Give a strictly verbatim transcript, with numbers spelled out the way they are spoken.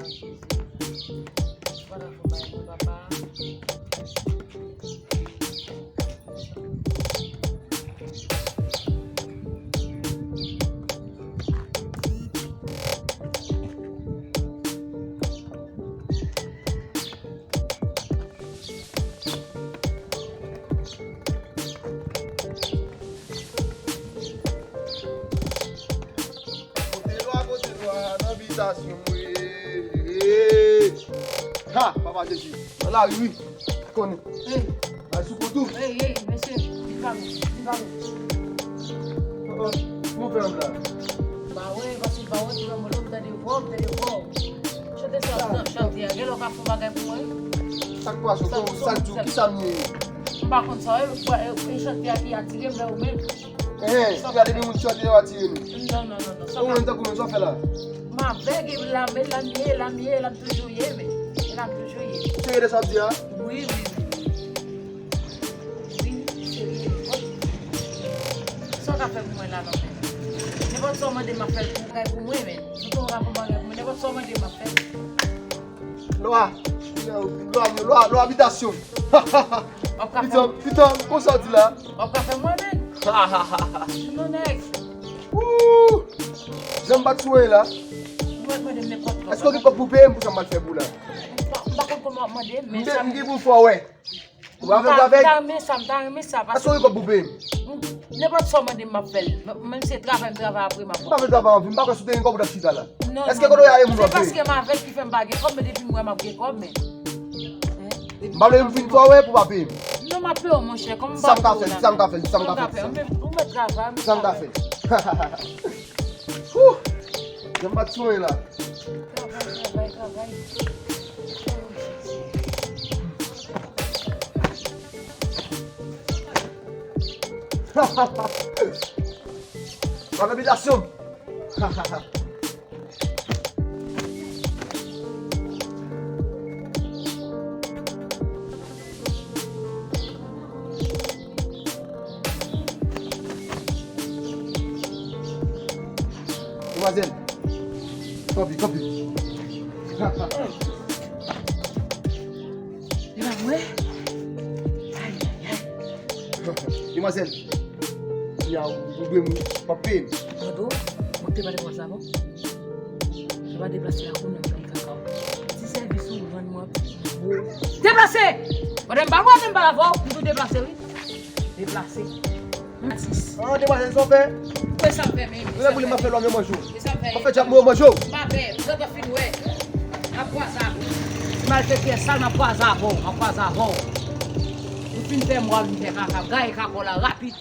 Ou pa ka fè bagay pou papa. Kote lwa, kote lwa, nan bitasyon mwen. Ha, papa Jezi, nan lari wi. Konnen. Hey. Bay sou kou tou. Hey, hey, mesye, vin pa mwen, vin pa mwen. Kòman w fè menm la? Ba wi, paske ba wi, ti manman, m tande vwa, m tande vwa. Chante sa, chante a. Gen lè w ka fè yon bagay pou mwen. Sa k pase? Sa k di w? Kisa m ye? M pa konn sa, e, e, e chante a ki atire m vè ou menm. Ehe, gade de moun chante yo atire nou. Non, non, non, non. Ou menm tankou menm, sa w fè la? M avèg, e la, e la m ye, e la m ye, e la m toujou ye, men. E la m toujou ye. Ou serye de sa w ap di a? Wi, wi, wi. Wi, serye. Sa w ka fè pou mwen la, non, men? Nenpòt sa w mande m, m ap fè l pou, pou mwen, men. Tonton, w ka fè yon bagay pou mwen, nenpòt sa w mande m, m ap fè l. Lwa, lwa, lwa, lwa bitasyon. Pitan, pitan, konsa w di la? W ap ka fè mwen menm. Non, nèg. Wou! Jan m bat sou mwen la. Mwen mande m nenpòt lè. Èske w gen kòb pou peye m pou sa m pral fè pou w la? M pa, m pa konn kòman w ap mande m, men sa m gen pou m fè w wè. Ou avèg, ou avèg? M ta renmen sa, m ta renmen sa, paske. Èske w gen kòb pou peye m? Nenpòt sa w mande m, m ap fè l. Menm si se travay m travay apre, m ap. M pa vle travay anpil, m pa kwè si w te gen kòb ou t ap chita la. Non, èske non, kote w ye a e moun w ap peye? Se paske m avèg ki fè m pa gen kòb, men depi m wè m ap gen kòb, men. M pa vle m vin fè w wè pou w pa peye m. Non, m ap peye w, monchè, kòm m pa pou w la. Sa m ka fè, sa m ka fè, sa m ka fè. Ou mèt travay, ou mèt travay. Sa m ka fè. Wou! Jan m bat sou mwen la. Travay, travay, travay. Pran bitasyon. Demwazèl, kanpe, kanpe. Demwazèl, kounye a ou dwe mwen, w ap peye m. Mwen te pale konsa, bon? Ou pa deplase la pou nan peyi kaka w. Ti sèvis ou rann mwen gwo. Deplase! Pandan m pa wè menm pa avè w, m tou deplase wi. Deplase. Atis. Ah, deplase sa w fè? Ou wè sa m fè menm? Ou lè pou li m ap fè lwa mwen manje w. Ou fè djab mwen manje w. M pa pè, m gentan fin wè. M ap kwaze avè w. Malfektè sal, m ap kwaze avè w, m ap kwaze avè w. Ou fin fè mwa, vin fè kaka, gaye kaka w la rapid.